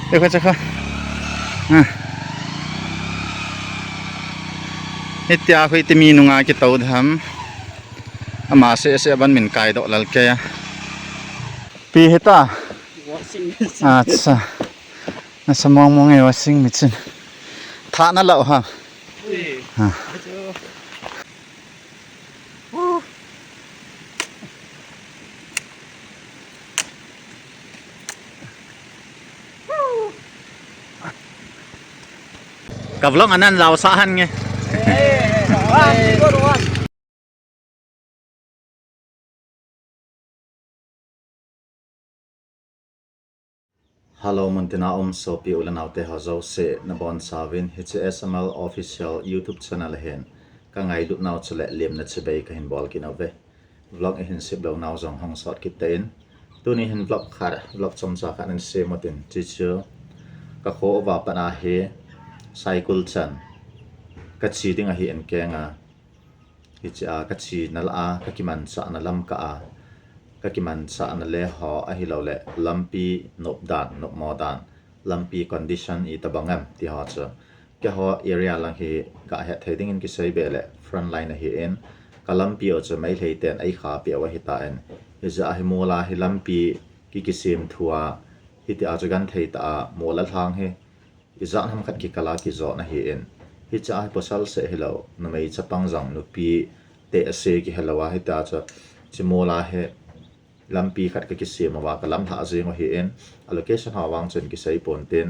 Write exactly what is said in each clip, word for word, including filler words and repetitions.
Dekha chakha. Ah. Hitia hui ti mi nunga kitou dam. Ama seh seh ban min kai doh lal kei a. Pi hita. Washing machine. Acha. Nasa mong mong e washing machine. Tha na lau ha. Ui. Ha. Acha. Ka vlog anan lau sa han nge. Hello, muntina um sopi u le nao te ho jouse nabonchauvin hiche S M L Official YouTube channel a hin ka ngailut nau chule lemna chibai kahin bol kit nauve. Vlog ihin sep lou nau jong hung sot kit tan. Tuni hin vlog khat, vlog chomcha khat in sem utin, chuchu ka kho uva pat a hi Saikul chan ka che ding ahi in kenga. Hiche a ka chena lah a, ka kimanchahna lamkah a, ka kimanchahna le ho ahilou le lampi nop dan, nopmo dan, lampi condition itobang em ti ho chu. Keiho area lang hi ka het thei dingin kisei be le front line ahi in, ka lampi u chu Meitei ten ei kha peh u ahi tan. Hijeh a hi mol a hi lampi ki kisem thu a, hitia chu genthei tah a mol a lhang hi ijat ham khat kikal a kijot na ahi in. Hiche a hi pasal seh hilou, numei chapang jong nupi te ase kihelou a, hitia chu hiche mol a hi lampi khat ka kisem uva ka lamlhah jeng u ahi in, a location ho vang chun kisei pon tin,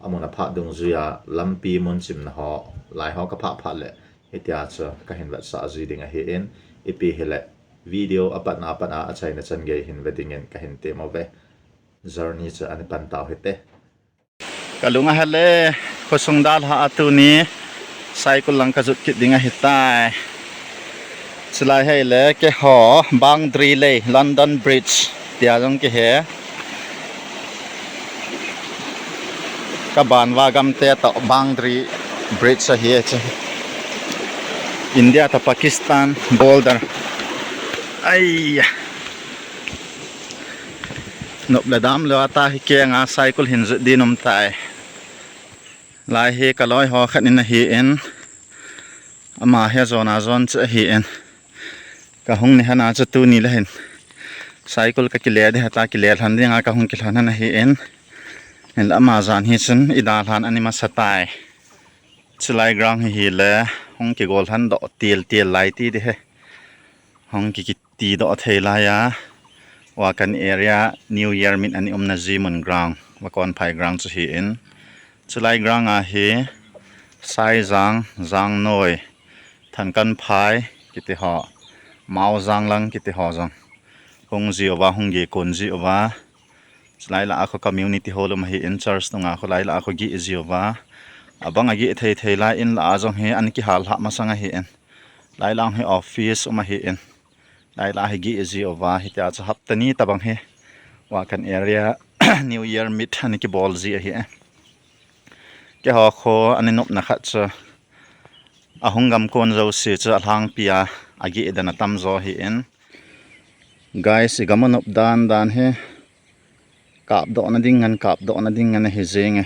amun aphat dungjui a lampi mun chimna ho, lai ho ka phah phat le, hitia chu kahin vetsah ji ding ahi in, ipi hile video apatna apat a achaina chan gei hin ve dingin kahin tem uve. Journey chu ana pan tau hite. Ka lung ahel e, khosung dalha a tuni Saikul lang ka jot kit ding ahitai. Chulai hi le keiho boundary lei, London Bridge tia jong kihe. Ka ban uva gam te toh boundary bridge ahi chu. India toh Pakistan border. Aiya. Nop le dam lou a ta hi kenga Saikul hin jot din um tai. Lai hi ka loi ho khat in ahi in. Ama hi ajon ajon chu ahi in. Ka hung ni hana chu tuni le hin Saikul ka kile di hata kile lhan dinga ka hung kilhon han ahi in. Hinla ama jan hi chun i dalhan ani masa tai. Chulai ground hi hile hung kigol lhan doh til til lai ti di he. Hung ki, ki Tidoh thei lai a, Wakan area New Year meet ana umna ji mun ground, Vakonphai ground chu ahi in. Chulai ground a hi Saijang, Jangnoi, Thankanphai kiti ho, Maojang lang kiti ho jong hung ji uva, hung geh kon ji uva. Chulai lah a khu community hall um ahi in, church nunga khu lai lah a khu geh ji uva. Abang ageh thei thei lai in lah a jong hi ana kihal lhah masang ahi in. Lai lah a hi office um ahi in. Lai lah a hi geh ji uva, hitia chu hapta ni tabang hi Wakan area New Year meet ana kibol ji ahi. Keiho khu ana nopna khat chu ahung gam kon jouse chu alhangpi a ageh dan atam jo ahi in. Guys, i gam u nop dan dan hi kapdohna ding ngen, kapdohna ding ngen ahi jeng e.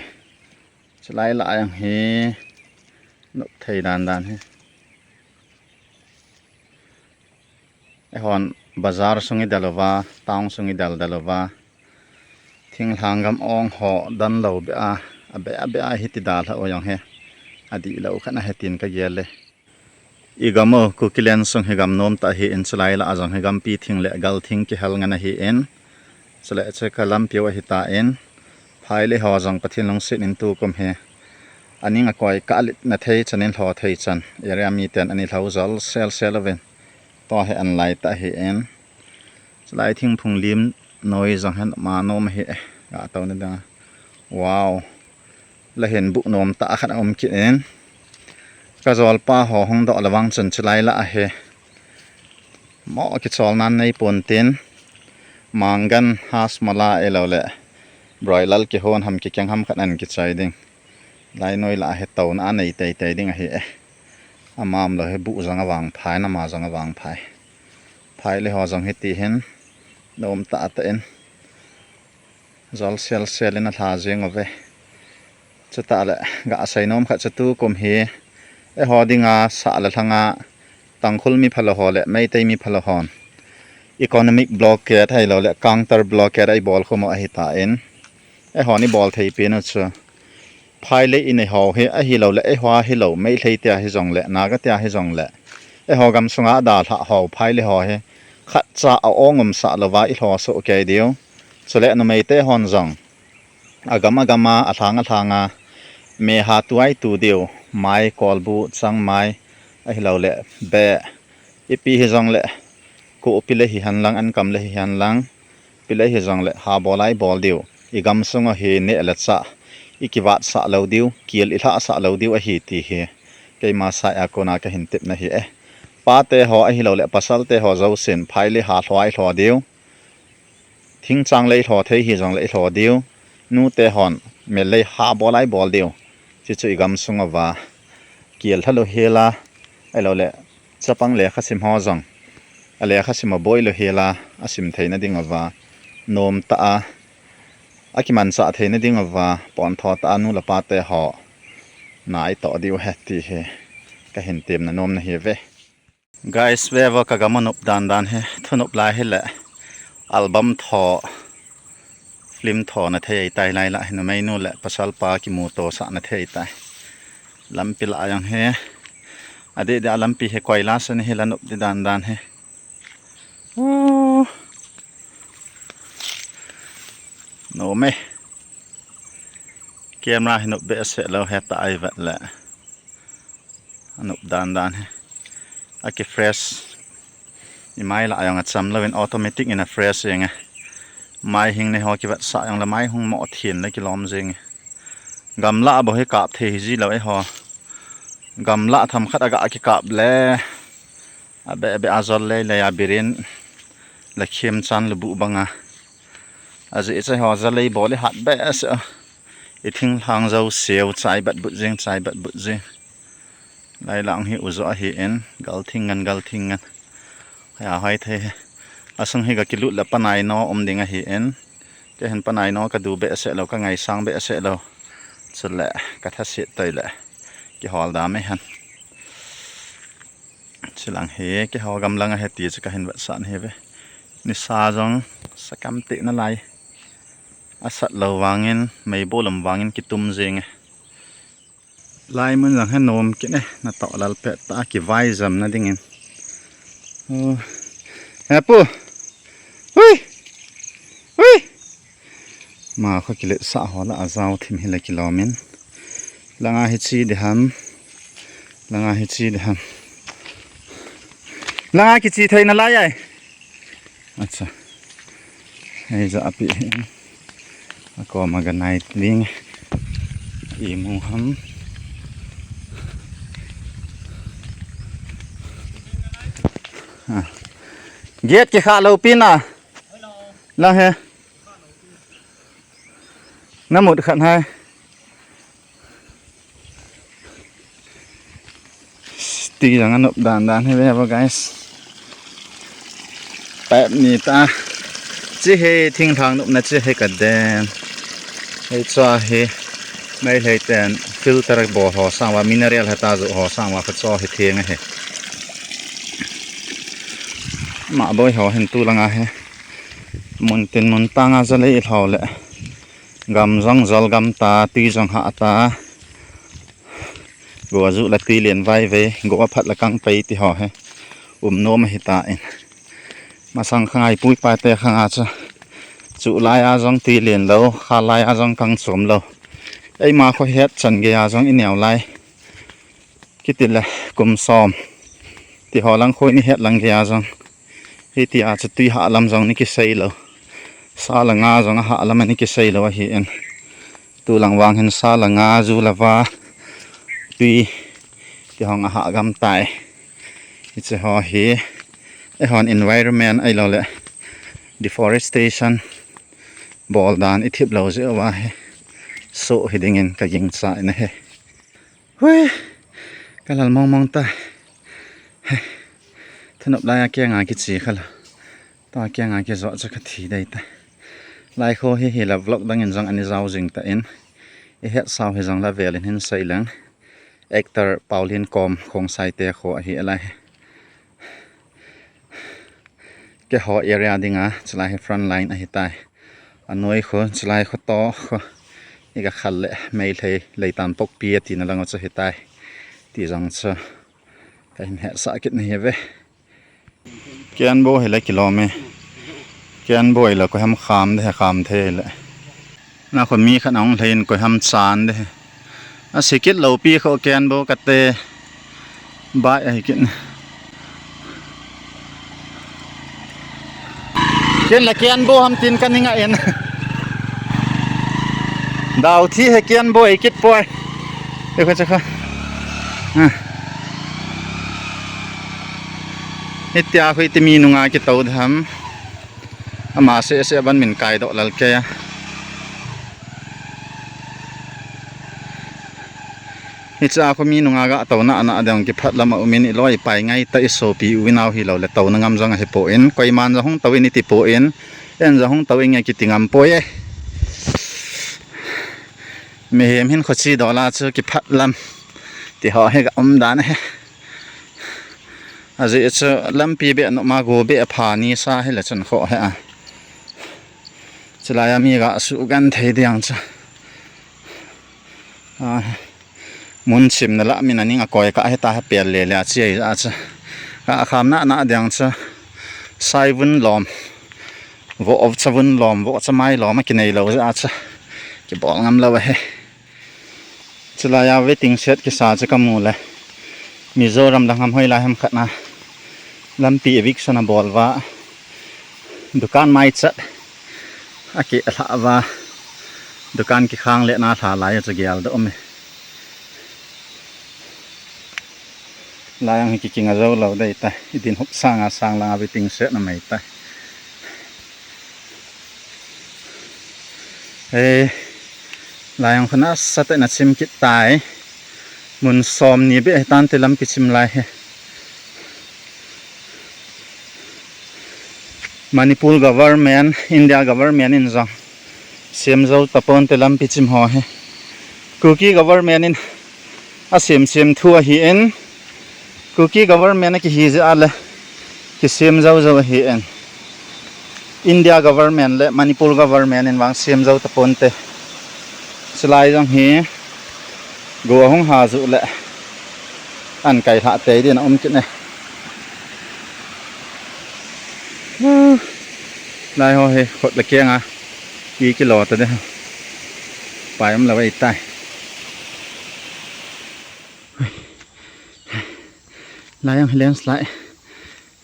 Chulai lah a jong hi nop thei dan dan hi. Eihon bazar sung i del uva, town sung i del del uva, thinglhang gam ong ho dan lou beh a, abeh abeh a hiti dalha u jong hi adihlou khat ahi tin ka gel e. I gam u Kukiland sung hi gam nom tah ahi in, chulai lah a jong hi gampi thing le gal thing kihel ngen ahi in. Chule chu ka lampi u ahi tan, phailei ho jong Pathen lungset in tukum hi aning akoi kah lit na thei chan in lho thei chan, area miten ana lho jol sel sel uvin. Tua hi an lai tah ahi in. Chulai thingphung lim noi jong hin ma nom ahi e. Ga tou na dang. Wow. La hin buh nom tah khat aum kit in. Ka jolpa ho hung doh le vang chun chulai lah a hi mo kicholna nei pon tin. Mangan, hasmala ahilou le broiler kihon ham kikeng ham khat ana kichai ding. Lai noi lah a hi touna anei tei tei ding ahi e. Ama umlou hi buh jong avangphai, nama jong avangphai. Phailei ho jong hiti hin nom tah tah in jol sel sel in alha jeng uve. Chutah le, ga sei nom khat chu tukum hi, eiho dinga sah le lhanga, Tangkhul mi phalo ho le, Meitei mi phalo hon economic blockade ahilou le, counter blockade eibol khum u ahitan, eihon ibol thei pen u chu, phailei inei ho hi, ahilou le, eiho hilou, Meitei tia hijong le, Naga tia hijong le, eiho gamsunga adalhah ho, phailei ho hi, khatcha a-ong umsah louva ilhosoh kei diu. Chule numeite hon jong, agam agama, alhang alhanga, me ha tuai tu diu, mai, kolbu, changmai, ahilou le, beh, ipi hijong le, kupi le hihen lang, ankam le hihen lang, pi le hijong le, ha bol a ibol diu, igamsung u hi neh le chah, ikivatsah lou diu, kel ilhahsah lou diu ahi ti hi, keima saiya kona kahin tepna ahi e. Pate ho ahilou le, pasalte ho jousen, phailei ha lho a ilho diu. Thingchang lei lho thei hijong le ilho diu. Nute hon, mel lei ha bol a ibol diu. Chuchu igamsung uva, kel lha lou hela, ahilou le, chapang lekha sim ho jong, alekha sim aboi lou hela, asim theina ding uva, nom tah a, akimanchah theina ding uva, pontho tah a nu le pate ho, na itoh diu ahi ti hi, kahin temna nom na ahi ve. Guys, ve vo kagam u nop dan dan hi, thunop lai hile, album tho, film tho na thei ahitai, lai lah hi numeinu le pasalpa kimuto sah na thei ahitai. Lampi lah jong hi, adeh deh a lampi hi koila sa ni hi la nop di dan dan hi. Oh. Nom e. Camera hi nop behseh lou, hetah a ivet le, anop dan dan hi. Aki fresh. Imai lah jong acham louvin automatic in a fresh jeng e. Mai hing nei ho kivetsah jong le mai hung mo thin le kilom jeng e. Gamlah bou hi kap thei hiji lou eiho. Gamlah themkhat aga kikap le, abeh beh a jol lei lei a birin, la khemchan le buh banga. Ajeh chu eiho jalei bol ihat behseh a, ithinglhang jouseu chai bat but jeng, chai bat but jeng. Lai lang hi u jo ahin, gal thing ngan, gal thing ngan. Hoi a hoi thei hi. Asung hi ga kilut le panai no um ding ahin. Kei hin panai no kadu behseh lou, kangaisang behseh lou. Chule, kathaset toi le, kihol da mai hen. Chulang hi, keiho gamlang ahi ti chu kahin vetsah na ahi ve. Nisa jong, sakam teh nalai. Asat lou vangin, meibolum vangin kitum jeng e. Lai mun jong hi nom kit e, natoh lal pet tah a kivaijam na dingin. Oh. He pu. Hui. Hui. Ma kho kiletsah ho la ajao thim hi la kilom in. Langa hi chi di ham. Langa hi chi di ham. Langa kichi thei nalai ai. Acha. Hei ja api hi. Akoma ga nai ding. Imu ham. Ah. Gate kikha lou pi na. Lang he. Namut khat hai. Ti jang anop dan dan hi ve vo guys. Pep ni ta. Chi hi thinglhang nopna chi hi ka den. Hei chua hi. Meitei ten filter bol ho sang uva mineral heta joh ho sang uva kha cho hi theng ahi. Ma boi ho hin tu langa hi. Mun tin mun tanga jalei i lhau le. Gam jong jol gam ta, tui jong hah ta. Go a juh le tui len vai ve, go a phat le kang pei ti ho hi. Um nom ahi ta in. Masang khangai pui pa te khanga chu. Chuh lai a jong tui len lou, khal lai a jong kang chom lou. Eima kho het chan gei a jong i neo lai. Kiti le kum som. Ti ho lang khoi ni het lang gei a jong. Hiti a chu tui hah lam jong ni kisei lou. Sa le nga jong a hah lam a ni kisei lou ahi in. Tu lang vang hin sa le nga ju le va. Tui. Ti hong a hah gam tai. Hiche ho hi. Eihon environment ahilou le. Deforestation. Bol dan i thip lou jeh uva hi. So hi ding in ka gingcha in ahi. Hui, ka lal mong mong ta. He, thanop lai a kiang a kichi kha la. Tua kiang a kijoh chu ka thi dei ta. Lai kho hi hi la vlog dang in jong ani jao jing ta in. Hetsau hi jong la velin hin sei leng. Actor Pauline Kom Khongsai te kho ahi alai. Keiho area dinga chulai hi front line ahi tai. Anoi kho, chulai kho to kho. Iga khal le Meitei Leitanpokpi atina lang chu ahi tai. Ti jong chu kahin hetsah kit nahi ve. Kenbo hi le kilom e. Kenbo hi le koi ham kham de, kham thei le. Na kho mi khat ahung lhei in koi ham chan de. Asikit lou pi kho Kenbo kate. Bai ahi kin. Ken la Kenbo ham tin kaning a en. Dau thi he Kenbo ei kit poi. Te kho cha kha. Ah. Hitia kho iti mi nunga kitou tham. Ama se se ban min kai doh lal ke a. Hicha kho mi nunga ga touna ana adang kiphat lam a umin i loi pai ngai ta i sopi u inau hi lo le touna ngam jong ahi poi. Koiman jong hung tou in iti poi. En jong hung tou in nge kiti ngam poi e. Mihem hin kho chi dola chu kiphat lam. Ti ho he ga um dan he. Aji chu lampi be no ma go be pha ni sa he le chun kho he a. Chulai a mi ga su gan thei diang chu. A, mun chim na la min aning a koi ka he ta he pel le le a chi a chu. Ka kham na na diang chu. Sai vun lom. Vo of cha vun lom, vo cha mai lom a kinei lo a chu. Kibol ngam lo he. Chulai a waiting shed kisa chu ka mu le. Mizoram dang ham hoi lai ham khat na. Lampi eviction a bol va. Dukan mai chat. A ki a hla va. Dukan ki khang le na hla lai a chu gial do me. Lai ang hi ki kinga zo lo dei ta. I din hop sang a sang lang a waiting shed na mai ta. He, lai ang khuna sa te na chim kit tai. Mun som ni be tan te lampi chim lai he. Manipur government, India government in jong sem zo tapon te lampi chim ho he. Kuki government in a sem sem thu ahi in. Kuki government a kihi je a le. Kisem zo zo ahi in. India government le Manipur government in vang sem zo tapon te. Chulai jong hi go hung ha ju le an kai hla te din um kit ne. Lai ho he khot le keng a. I kilo ta de. Pai um la vai tai. Lai ang lens lai.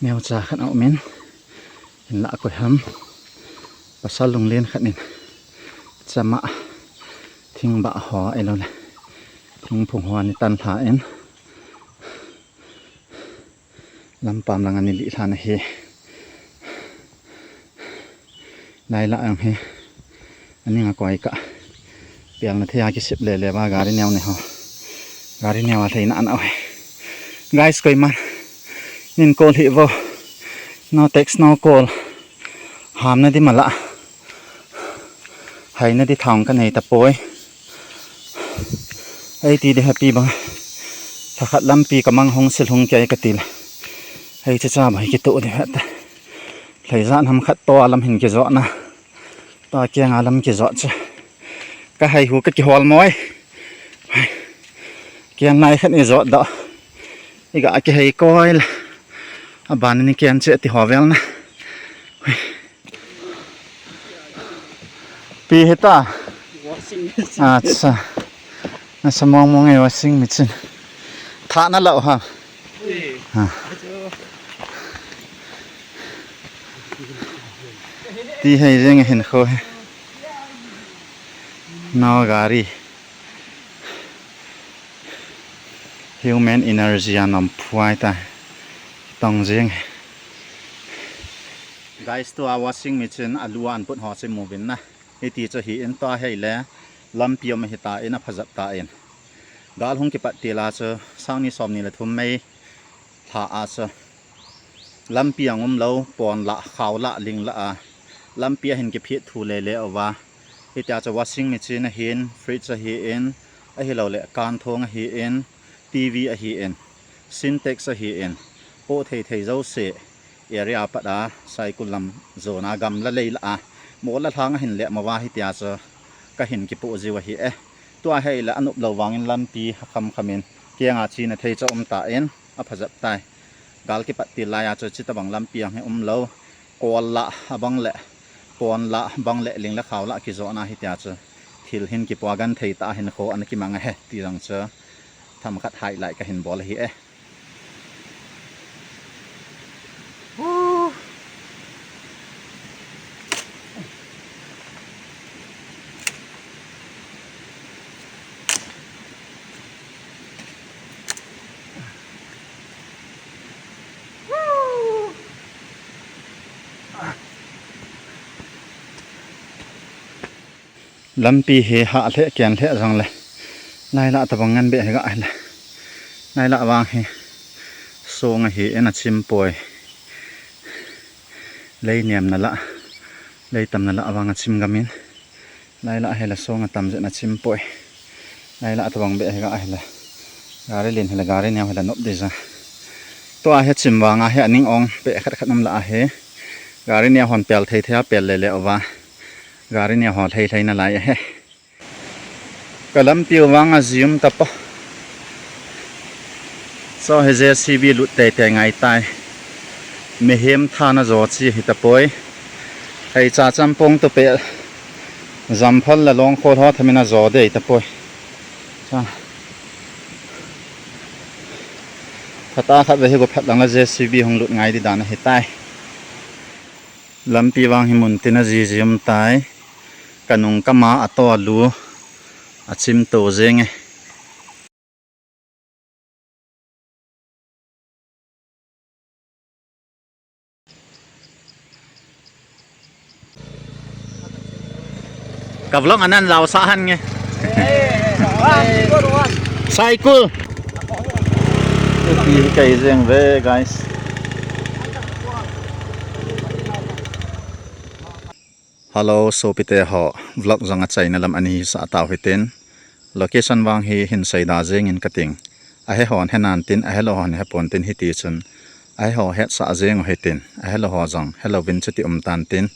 Neo cha khan au min. Hin la koi ham. Pasal lunglen khat in. Chama. Thing ba ho ai lo le. Thing phung ho ni tan hla in. Lampam lang ani li hlan ahi. Lai la ang hi. Ani nga koi ka. Piang na thei a kisip le le ba gari neo ne ho. Gari neo a thei na an au he. Guys, koi man. Nin call hi vo. No text, no call. Ham na di mala. Hai na di thang ka nei ta poi. Ei ti di happy bang. Thakhat lampi ka mang hong sil hong kei ka til. Hei cha cha bai ki to di hat. Lei zan ham khat to alam hin ki zo na. Ta kiang alam ki zo cha. Ka hai hu ka ki hol moi. Kian lai khat ni zo da. I ga ki hai koi la. A ban ni kian che ti ho vel na. Pi hita. Washing machine. Acha. Nasa mong mong e washing machine. Tha na lau ha. Eh. Ha. Ti hai jeng hin kho he. No gari. Human energy a nom phuai ta. Tong jeng. Guys, tua washing machine a lu an put ho che mu vin na. Hiti chu hi in ta hei le lampi om hi ta in a phajat ta in. Gal hung kipat ti la chu sang ni som ni le thum mei hla a chu. Lampi ang um lo pon la khau la ling la a. Lampi a hin kiphiat thu le le ova. Hitia chu washing machine ahin, fridge ahin, ahilou le kanthong ahin, T V ahin, Sintex ahin, po thei thei jouse area pat a, Saikul lam jona gamla lei lah a, mo la lhang ahin le mo va hitia chu kahin kipo jiu ahi e. Tua hi la anop lou vangin lampi a kham khamin, kianga chena thei chu um tan, aphajep tai. Gal kipat til lai a chu chuti bang lampi ang hi umlou. Kol lah abang le, pon lah abang le, ling le khao lah kijona hitia chu thil hin kipo a genthei tah a hin kho ana kimang ahi ti jong chu themkhat highlight kahin bol ahi e. Lampi hi hah lheh ken lheh jongle, lai lah tabang ngen beh hi ga hile, lai lah vang hi song ahin achim poi. Lei nemna lah, lei tamna lah vang achim gamin. Lai lah hile song atam jeh in achim poi. Lai lah tabang beh hi ga hile, gari len hile gari neo hile nop ding ja. Tua hi chim vanga hi aning ong beh khat khat um lah ahi. Gari neo hon pel thei thei a pel le le uva, gari neo ho lhei lhei nalai ahi. Ka lampi u vang aji um tapoi. Chu hi J C B lut tei tei ngai tai. Mihem thana jo chi hi tapoi. Hei cha champong tu pe, Zamphal le Longkhol ho thamin ajo dei tapoi. Cha. Phat a khat ve hi go phat lang la J C B hung lut ngai ding dan ahi tai. Lampi vang hi mun tin aji ji um tai. Ka nung ka ma a to a lu a chim to jeng e. Ka vlog anan lau sa han nge. Saikul. Ti kai jeng ve, guys. Hello, sopite ho, vlog jong achaina lam ani sa tau hitin. Location vang hi hin seida jengin kating. Ahe hon he nan tin, ahe lou hon he pon tin hiti chun. Ahe ho hetsah jeng u hitin, ahe lou ho jong he louvin chuti um tan tin.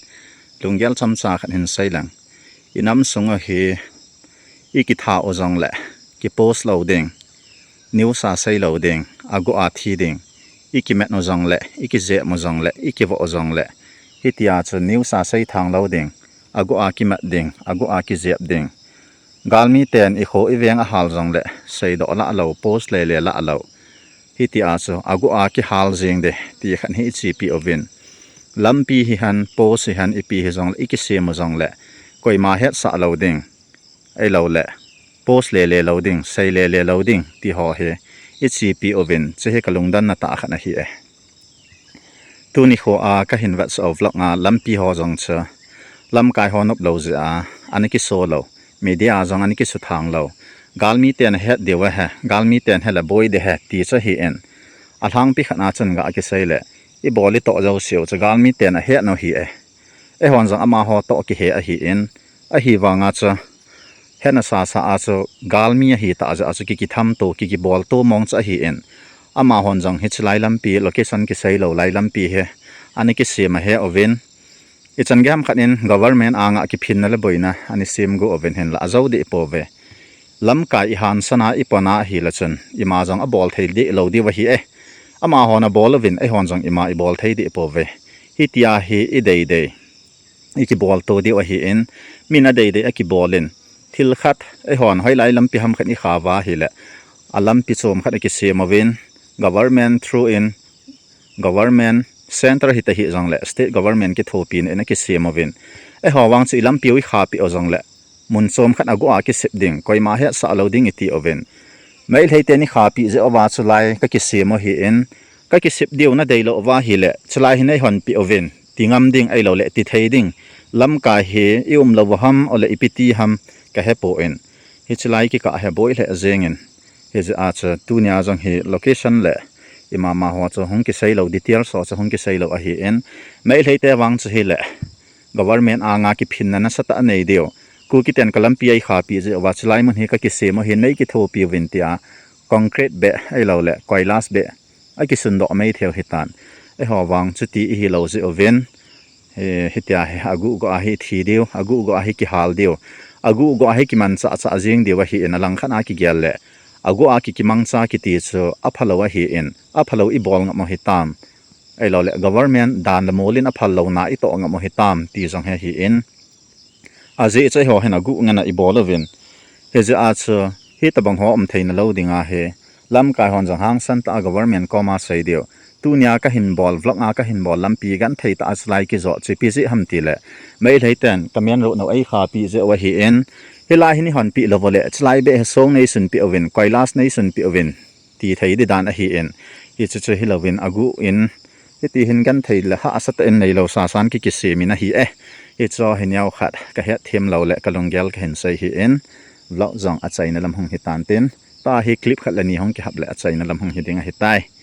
Lunggel chomcha khat hin sei leng. I nam sung u hi i kitha u jongle, ki post lou ding. News a sei lou ding, agu a thi ding, i kimat u jongle, i kijep u jongle, i kivoh u jongle. Hitia chu news a sei thang lou ding, agu a kimat ding, agu a kijep ding. Galmi ten i kho i veng a hal jongle, seidoh lah lou, post le le lah lou. Hitia chu, agu a kihal jeng ding, ti khat hi i chepi uvin. Lampi hi hen, post hi hen, ipi hi jongle, i kisem u jongle, koima hetsah lou ding. Ei lou le, post le le lou ding, sei le le lou ding, ti ho hi i chepi uvin, chu hi ka lungdonna tah khat ahi e. Tuni kho a ka hin vetsah u vlog a lampi ho jong chu, lamkai ho nop lou jeh a, ana kiso lou, media a jong ana kisuthang lou. Galmi ten ahet diu ahi, galmi ten he le boi ding ahi, ti chu ahi in. Alhangpi khat a chun ga kisei le, i bol i toh jouse u chu galmi ten ahet nau ahi e. Eihon jong amaho toh kihe ahi in, ahivanga chu, hetna sasa a chu, galmi ahi tah jeh a chu, ki kitham to, ki kibol to mong chu ahi in. Amahon jong hiche lai lampi, location kisei lou lai lampi hi, ana kisem ahe uvin. I chan gei ham khat in government anga kiphinna le boina, ana sem go uvin hinla, ajou deh pouve. Lamkai i hansan a i pon a ahi le chun, ima jong abol thei deh lou diu ahi e. Amahon abol uvin, eihon jong ima i bol thei deh pouve. Hitia hi i dei dei i kibol to diu ahi in, min a dei dei a kibol in, thil khat, eihon hoilai lampi ham khat i kha uva ahi le, a lampi chom khat a kisem uvin, government through in, government center hita hi jongle, state government kithopina in a kisem uvin. Eiho vang chu i lampi u i khapi u jongle, mun chom khat agu a kisep ding, koima hetsah lou ding i ti uvin. Meitei ten i khapi jeh uva chu lai ka kisem u ahi in, ka kisep diu na dei lou uva ahi le, chu lai hi nei hon pi uvin. Ti ngam ding ei lou le, ti thei ding. Lamkai hi i um lou u ham, ole ipi ti ham, ka he poi. Hiche lai kikah hi boi lheh jeng in. Hijeh a chu tunia jong hi location le ima ma ho chu hung kisei lou, details ho chu hung kisei lou ahi in. Meitei te vang chu hi le, government anga kiphinna nasatah a nei diu. Kuki ten ka lampi a i khapi jeh uva chulai mun hi ka kisem u hi nei kithopi uvin tia concrete beh ahilou le koilas beh a kisundoh mai theu hitan. Eiho vang chuti ihi lou jeh uvin, eh, hitia hi aguh goh a hi thi diu, aguh goh a hi kihal diu, aguh goh a hi kimanchah chah jing diu ahi in, alangkhat a kigel le aguh a ki kimangcha kiti chu aphalou ahi in, aphalou i bol ngam u hitam. Ahilou le government dan le mol in aphal louna i toh ngam u hitam ti jong hi ahi in. Ajeh chu eiho hin aguh ngen a i bol uvin. Hijeh a chu hitobang ho um theina lou ding ahi. Lamkai hon jong hangsan tah a government koma sei diu. Tunia ka hin bol, vlog a ka hin bol lampi genthei tah a chulai kijot chu ipi jeh ham ti le, Meitei ten ka menrou nau ei khapi jeh u ahi in, hilai hi nei honpi lou u le, chulai beh hi song nei sunpi uvin, koilas nei sunpi uvin, ti thei di dan ahi in. Hichu chu hilouvin aguh in, hiti hin genthei le hahsa tah in neilou sasan ki kisem in ahi e. Hichu hi neokhat ka hetthem lou le ka lunggel ka hin sei hi in, vlog jong achaina lam hung hitan tin, tua hi clip khat le ni hung kihap le achaina lam hung hi ding ahitai.